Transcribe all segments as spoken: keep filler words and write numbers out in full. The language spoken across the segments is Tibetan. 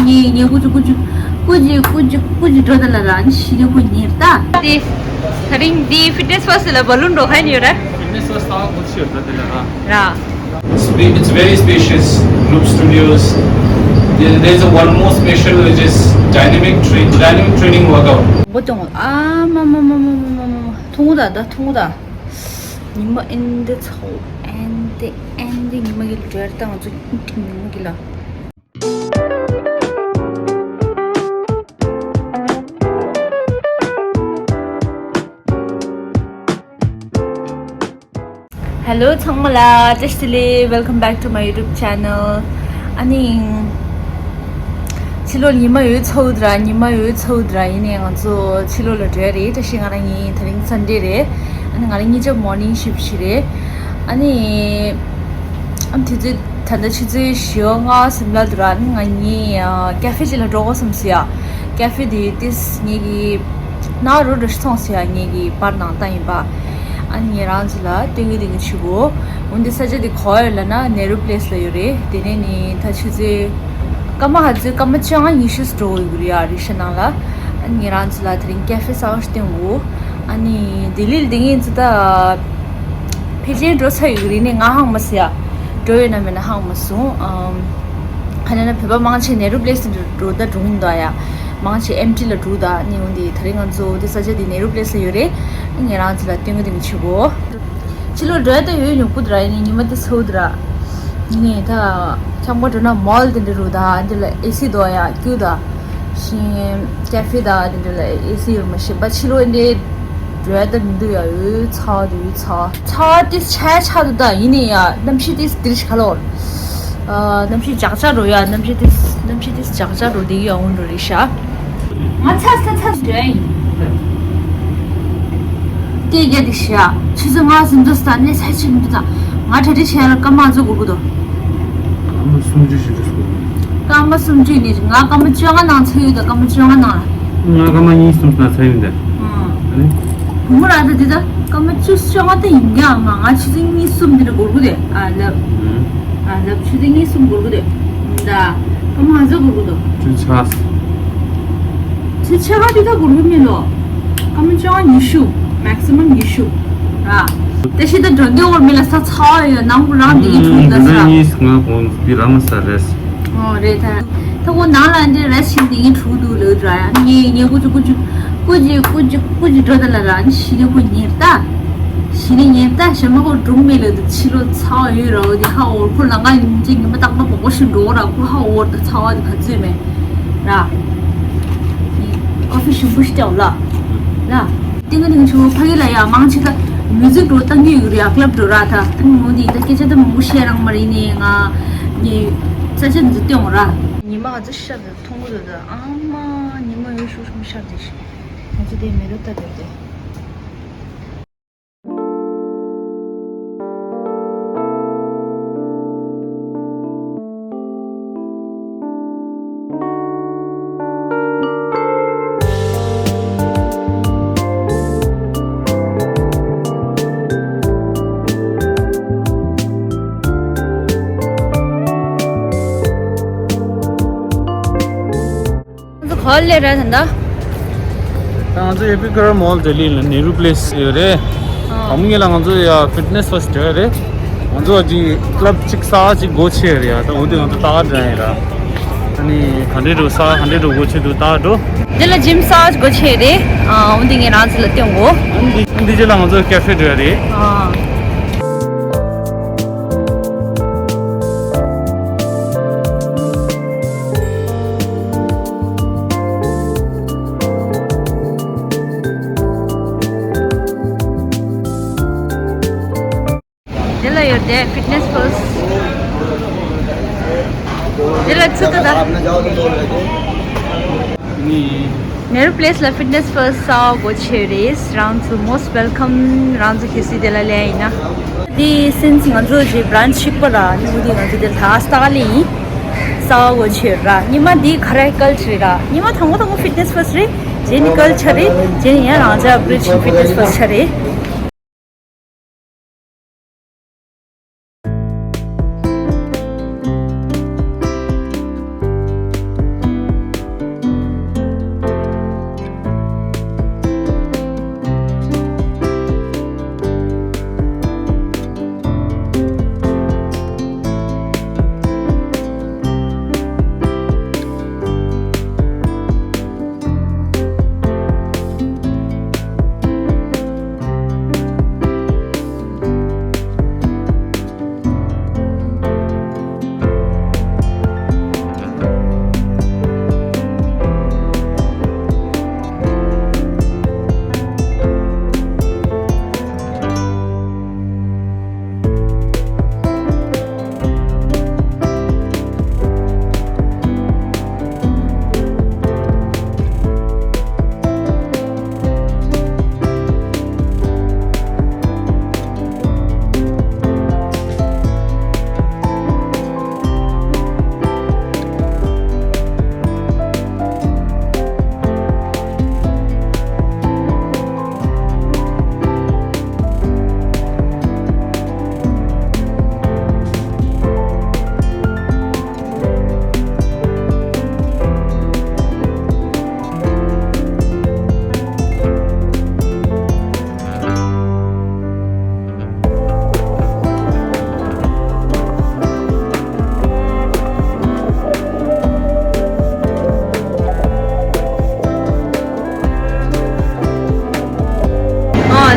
ངས་ངས་ཀུ་ཅི་ཀུ་ཅི་ཀུ་ཅི་ཀུ་ཅི་ཀུ་ཅི་འགྲོ་ད་ལ་ར་ནི་ཤི་ནི་ཀུ་ཉེར་ད། དེ་ད་རིང་འདི་Fitness First ལ་བ་ལུན་འགྲོ་ཁ་ཉོ་ར། Fitness First ད་ཀུ་ཅི་ཡོད་ད་དེ་ལ་ར། ར། It's ve- it's very spacious, group studios. There- There's a one more special, which is dynamic train dynamic training workout. འགོ་གཏོང་། ཨ་མ་མ་མ། ཐུང་ད་ད་ཐུང་ད། ཉི་མ་ཨེན་དེ་ཚོ་ཨེན་དེ་ཨེན་དེ་ཉི་མ་གི་ལ་ད་ང་ཚོ་ཉི་མ་གི་ལ། Hello ཚང་མ་ལ་བཀྲ་ཤིས་བདེ་ལེགས། Welcome back to my YouTube channel. ཨ་ནི། ཕྱི་ལོགས་ཉི་མ་ཡོད་ཚོད་ར། ཉི་མ་ཡོད་ཚོད་ར། ཡིན་ནའི་ང་ཚོ་ཕྱི་ལོགས་ལ་འགྲོ་ཡ་རེད། བཀྲ་ཤིས་ང་རང་ཡིན། དེ་རིང་Sunday རེད། ཨ་ནི་ང་རང་གཉིས་ཆ་morning shift ཞིག་རེད། ཨ་ནི། ཨམ་དེ་ཚོ་ད་ལྟ་ཆུ་ཚོད་བཞི་ལྔ་ཟིན་ལ་འདུག་ར། ཨ་ནི་ང་གཉིས་cafe ཅིག་ལ་འགྲོ་དགོས་བསམ་སོང་ཡ། Cafe དེ་ཏིས་ངེད་ཀྱི་ནང་རུ་འགྲོ་ཤི་ཚོང་སོང་ཡ། ངེད་ཀྱི་པར་ནང་བཏང་ཡིན་པ། ཨ་ནི་ངེད་རང་ཚོ་ལ་སྟོན་གི་སྟོན་གི་བྱེད་དགོས། འོན་ཏེ་ས་ཆ་དེ་ག་པར་ཡོད་ལབ་ན་Nehru Place ལ་ཡོད་རེད། དེ་ནས་ནི་ད་ཆུ་ཚོད་སྐར་མ་ཧ་ཚོད་སྐར་མ་བཅོ་ལྔ་ཉི་ཤུ་འགྲོ་དགོས་ཀྱི་རེད་ཡ། རི་ཤ་ནང་ལ། ཨ་ནི་ངེད་རང་ཚོ་ལ་དེ་རིང་cafe གསར་པ་ཞིག་སྟོན་དགོས། ཨ་ནི་ལྡི་ལི་ལ་དེ་ངས་ཚོ་ད་ཕལ་ཆེར་འགྲོ་ཚར་ཡོད་ཀྱི་རེད། ནི་ང་ཧང་མ་སི་ཡ། འགྲོ་ཡོད་ན་མེད་ན་ཧང་མ་སོང་། ཨམ། ཁ་ན་ན་བོད་པ་མང་ཆེ་Nehru Place དུ་འགྲོ་ད་འགྲོ་གི་འདུག་ཡ། མང་ཆེ་Empty ལ་འགྲོ་ད། ནི་འོན་ཏེ་དེ་རིང་ང་ཚོ་དེ་ས་ཆ་དེ་Nehru Place ལ་ཡོད་རེད། ངེད་རང་ཚོ་ལ་སྟོན་གི་སྟོན་གི་བྱེད་དགོས། ཕྱི་ལོགས་འགྲོ་ཡ་ད་ཡོད་ཉོག་པོ་འདུག་ར། ཡིན་ནའི་ཉི་མ་དེ་ཚོ་འདུག་ར། ཡིན་ནའི་ད་ཁྱམས་པ་འགྲོ་ན་mall དེ་འདྲ་འགྲོ་ད། འདི་ལ་AC འདུག་ཡ། སྐྱིད་ད། ཤིང་cafe ད་དེ་འདྲ་ལ་AC ཡོད་མ་ཤེས་པ། ཕྱི་ལོགས་འདི་འགྲོ་ཡ་ད་མི་འདུག་ཡ། འོད་ཚ་འོད་ཚ། ཚ་དེ་ཆ་ཆ་དུ་ད། ཡིན་ནའི་ཡ་གནམ་གཤིས་དེ་དེ་རིང་ག་ལོར། ཨ། གནམ་གཤིས་ཇག་ཇག་འགྲོ་ཡ། གནམ་གཤིས་དེ་གནམ་གཤིས་དེ་ཇག་ཇག་འགྲོ་དེ་ཡ་འོང་འགྲོ་རེད་ཤག་ང་ཚ་ས་ཚ་འགྲོ་ཡ་ཡིན། དེ་རྒྱ་དེ་ཤ། ཆུ་ཚོད་ལྔ་ཟིན་དུས་ས་གནས་ཚ་ཆེན་པོ་དང་། ང་གྲ་སྒྲིག་བྱས་ལ་སྐར་མ་ཚོ་དགོས་ཀྱི་འདུག་སྐར་མ་སུམ་ཅུ་ཞིག་རེད་སོ། སྐར་མ་སུམ་ཅུ་ནི་སྔ་སྐར་མ་བཅོ་ལྔ་ནང་ཚར་ཡོད་ད། སྐར་མ་བཅོ་ལྔ་ནང་ལ། ང་སྐར་མ་གཉིས་གསུམ་ན་ཚར་ཡོད་ད། ཨང་། བུ་མོ་ར་ད་འདི་ད་སྐར་མ་བཅུ་བཅོ་ལྔ་ད་ཡིན་གྱི་ཨ་མ། ང་ཆུ་ཚོད་གཉིས་གསུམ་འདི་འདྲ་འགོར་གི་རེད། ཨ་ལབ། ཨ་ལབ་ཆུ་ཚོད་གཉིས་གསུམ་འགོར་གི་རེད། ད་སྐར་མ་ང་ཚོ་འགོར་གི་འདུག་ཆུ་ཚོད་ཆ་ཚ། ཆུ་ཚོད་ཕྱེད་ཀ་དེ་ད་འགོར་གི་མེད་ལོ། སྐར་མ་བཅོ་ལྔ་ཉི་ཤུ། maximum ཉི་ཤུ། ར། ད་ཤི་ད་འགྲོ་འདི་འོར་མི་ལ་ས་ཚ་ཡོད་ནང་ཁུ་རང་འདི་གི་ཐུག་ད་ས། ངས་ང་གོང་འདི་ར་མ་ས་རེད། ཨོ་རེད་ད། ད་ཁོ་ནང་ལ་འདི་ར་ཤི་འདི་གི་ཐུག་འདུག་ལོ་ར་ཡ། ངས་ངས་ཀུ་ཅི་ཀུ་ཅི་ཀུ་ཅི་ཀུ་ཅི་ཀུ་ཅི་འགྲོ་ད་ལ་ར་ནི་ཤི་ནི་ཁོ་ཉེར་ད། ཤི་ནི་ཉེར་ད་ཞེ་མ་ཁོ་འགྲོ་མི་ལ་ད་ཕྱི་ལོ་ཚ་ཡོད་ར། འོ་འདི་ཧ་འོར་ཁོ་ལ་ང་ཉིན་གཅིག་ཉི་མ་རྟག་པ་མང་པོ་ཞིག་འགྲོ་ར། ཁོ་ཧ་འོར་ད་ཚ་བ་འདི་ག་ཚོད་མེད། ར། ཀོ་ཕི་ཞིམ་པོ་ཞིག་སྤྲད་ལ། ལ། ཏིང་ངེ་ཏིང་ཆུ་ཕ་གི་ལ་ཡ་མང་ཆེ་ད་མིའུ་ཟིག་འགྲོ་ཏང་གི་ཡོད་རེད་ཡ། ཀླབ་འགྲོ་ར་ད། ཏང་མོ་འདི་ད་སྐད་ཆ་ད་མང་པོ་བཤད་རང་མ་རེད། ནས་ང་ངས་ས་ཆ་འདི་སྟོན་ར། ཉི་མ་ང་ཚོ་ཤར་དུ་མཐོང་གི་འདུག་ད་ཨ་མ་ཉི་མ་ཡོད་ཤུགས་ཤུགས་ཤར་དེ་ཤི། ང་ཚོ་དེ་མེ་རོ་ལྟ་འདོད་དེ། ང་ཚོ་ག་པར་སླེབས་ར་ད་ལྟ། ད་ང་ཚོ་Epicure Mall Delhi ལ་Nehru Place ཡོད་རེད། ཨ། དང་པོ་ཉིད་ལ་ང་ཚོ་ཡ་Fitness First འགྲོ་ཡ་རེད། ང་ཚོ་ཅིག་club ཅིག་གསར་པ་ཅིག་སྒོ་ཕྱེ་ཡ་རེད་ཡ། ད་འོ་དེ་ང་ཚོ་ལྟ་ག་འགྲོ་ཡ་ཡིན་ར། ཨ་ནི་ག་འདྲས་འགྲོ་གསར་ག་འདྲས་འགྲོ་སྒོ་ཕྱེ་འདུག་ལྟ་ག་འགྲོ། འདི་ལ་gym གསར་པ་སྒོ་ཕྱེ་རེད། ཨ། འོ་དེ་ངས་རང་ཚོ་ལ་སྟོན་གོ། ཨ་ནི་འདི་འདི་རྗེས་ལ་ང་ཚོ་cafe འགྲོ་ཡ་རེད། ཨ། དེ་ལ་ཡོད་དེ་Fitness First། དེ་ལ་ཚུད་དུ་ད། Nehru Place ལ་Fitness First གསར་པ་སྒོ་ཕྱེ་རེད། རང་ཚོ་most welcome། རང་ཚོ་གལ་སྲིད་དེ་ལ་སླེབས་ཡིན་ན། དེ་since ང་ཚོ་ཅིག་brunch གཅིག་པ་ར། ནི་འོ་དེ་ང་ཚོ་དེ་ལ་ལྟ་ག་སླེབས་ཡིན། གསར་པ་སྒོ་ཕྱེ་ར། ཉི་མ་འདི་ག་རེ་culture ར། ཉི་མ་དང་པོ་དང་པོ་Fitness First རེད། རྗེས་ནི་culture རེད། རྗེས་ནི་ཡང་རང་ཚོ་upgrade བྱེད་Fitness First ཆགས་རེད།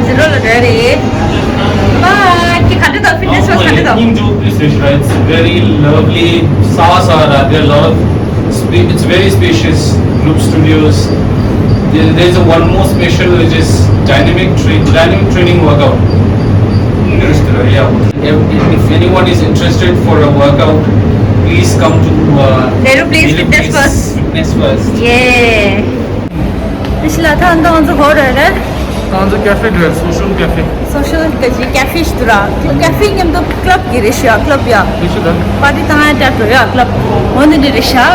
Zero ལ་རེད། But ཁྱེད་ག་འདྲ་འདུག fitness was ག་འདྲ་འདུག It's very lovely. Sawa sawa, there are a lot of spa- it's very spacious group studios. There, there's a one more special, which is dynamic train dynamic training workout. If, if anyone is interested for a workout, please come to uh, Nehru Place Nehru Fitness Place First. Fitness First. Yeah. དེ་ཕྱི་ལ་ཐང་ཐང་ཚོ་གོ་རེད་རེད། ང་ཚོ་ཀ་ཧྥེ་འགྲོ་ཡ། སོ་ཤལ་ཀ་ཧྥེ། སོ་ཤལ་ག་ཅི་ཀ་ཧྥེ་ཞིག་འདུག་ར། ཀ་ཧྥེ་མཉམ་དུ་ཀླབ་ཀྱི་རེད་ཤག་ཀླབ་ཡ། དེ་ཤི་ད། པར་ཊི་བཏང་ཡ་འདྲ་འགྲོ་ཡ་ཀླབ། འོ་འདི་འདྲ་རེད་ཤག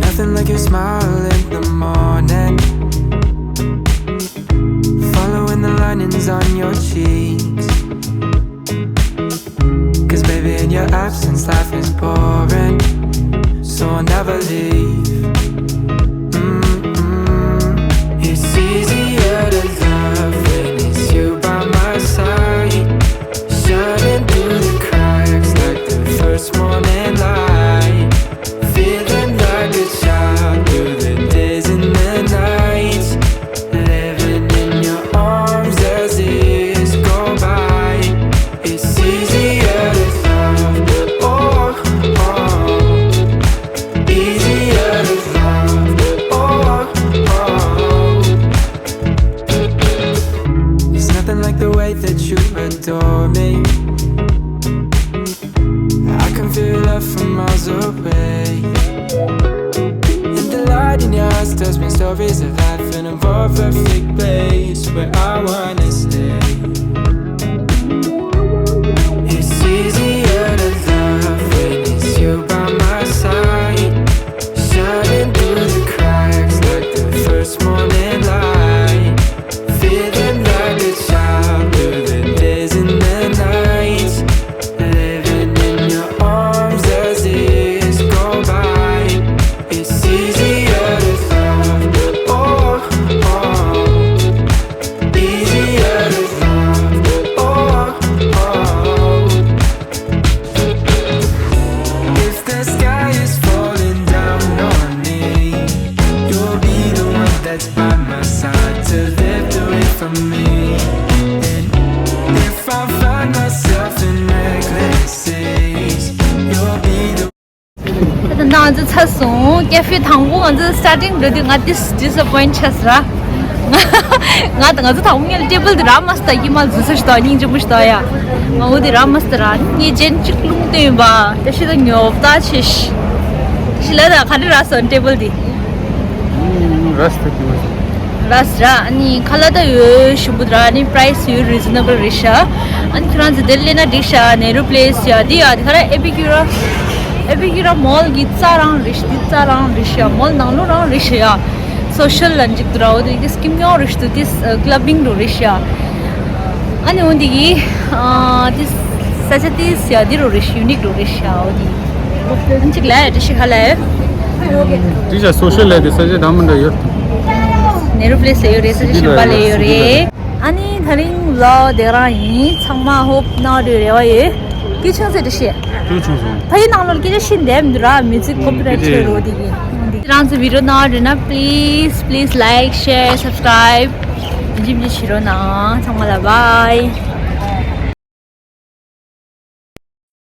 Nothing like your smile in the morning. Following the linings on your cheeks. Cause baby, in your absence, life is boring. So I'll never leave. Mm-mm. It's easier to love when it's you by my side. Shining through the cracks like the first morning light. Feeling like a child through the days and the nights. Living in your arms as the years go by. It's easier to love, oh, oh. Easier to love, oh, oh. There's nothing like the way that you adore me. I can feel love from miles away. And the light in your eyes tells me stories of life in a more perfect place where I wanna stay. It's easier to love when it's you by my side. Shining through the cracks like the first morning light. Feeling like a child through the days and the nights. Living in your arms as the years go by. It's easier to love, oh, oh. Easier to love, oh, oh. If the sky is falling down on me, you'll be the one that's by my side to lift away from me. And if I find myself in reckless seas, you'll be the ད་ང་ཚོ་ཚར་སོང་། ཀེ་ཧྥེ་དང་པོ་ང་ཚོ་སི་ཊར་ཊིང་འགྲོ་དུས་ང་ཏིས་ཌི་སི་ཨ་པོའིན་ཊི་ཆགས་སོང་ར། ང་ད་ང་ཚོ་དང་པོ་ངས་ཊེ་བལ་དེ་རག་མ་སོང་། ད་ཡིད་མ་འཛུལ་ས་ཞིག་འདུག་སྙིང་རྗེ་མོ་ཞིག་འདུག་ཡ། ང་འོ་དེ་རག་མ་སོང་ར། ངས་རྗེན་གཅིག་རླུང་བཏོན་པ། ད་ཤི་ད་ཉོབ་ད་ཆེ་ཤི། ཤི་ལ་ད་ག་འདྲ་རག་སོང་ཊེ་བལ་དེ། ར་སི་ཐུག་གི་མ་སོང་། ར་སི་ར། ཨ་ནི་ཁ་ལག་ད་ཡོད་ཞིམ་པོ་འདུག་ར། ཨ་ནི་པ་རའི་སི་ཡོད་རི་ཛི་ནེ་བལ་རེད་ཤག་ཨ་ནི་ཁྱོད་རང་ཚོ་དེར་སླེབས་ན་འགྲིག་ཤག་ནེ་རུ་པི་ལེ་སི་ཡ་འདི་ཡ། འདི་ག་ར་ཨེ་པི་ཀུ་ར། ཨེ་པི་ཀུ་ར་མོལ་གྱི་རྩ་རང་རེད་ཤག་འདི་རྩ་རང་རེད་ཤག་མོལ་ནང་ལོགས་རང་རེད་ཤག་ཡ། སོ་ཤལ་ལ་འཇིགས་འདུག་ར། འོ་དེ་དེ་སྐྱིད་ཉོག་རེད་ཤག་འདི་ཀླབ་བིང་རུ་རེད་ཤག་ཨ་ནི་འོ་འདི་གི་ཨ་འདི་ས་ཆ་དེ་ཡ་འདི་རུ་རེད་ཤག་ཡུ་ནིག་རུ་རེད་ཤག་འོ་དེ། ཨ་ནི་གཅིག་ལ་ཡ་འདྲི་ཤིག་ག་ལ་ཡ། འདི་ཡ་སོ་ཤལ་ལ་དེ་ས་ཆ་འདྲ་མི་འདྲ་ཡོད། ནེ་རུ་པི་ལེ་སི་ལ་ཡོད་རེད། ས་ཆ་གཞན་པ་ལ་ཡོད་རེད། ཨ་ནི་ད་རིང་ལོ་དེ་རང་ཡིན། ཚང་མ་ཧོབ་ནང་རེ་རེ་བ་ཡོད། སྐད་ཆ་ཟེར་འདྲི་ཤིག་སྐད་ཆ་ཟེར། ཕ་ཡི་ནང་ལོགས་སྐད་ཆ་ཤིན་ལྡེམ་འདུག་ར། མི་ཚིག་ཀོ་པི་རའེ་ཊི་ཆོད་རོ་དེ་གི། རང་ཚོ་བི་ཌི་ཡོ་ནང་རེ་ན་པི་ལི་སི་པི་ལི་སི་ལའིཀ་ཤེར་སབ་སི་ཀ་རའིབ་ཇི་མི་བྱེད་རོགས་གནང་། ཚང་མ་ལ་བྷའི།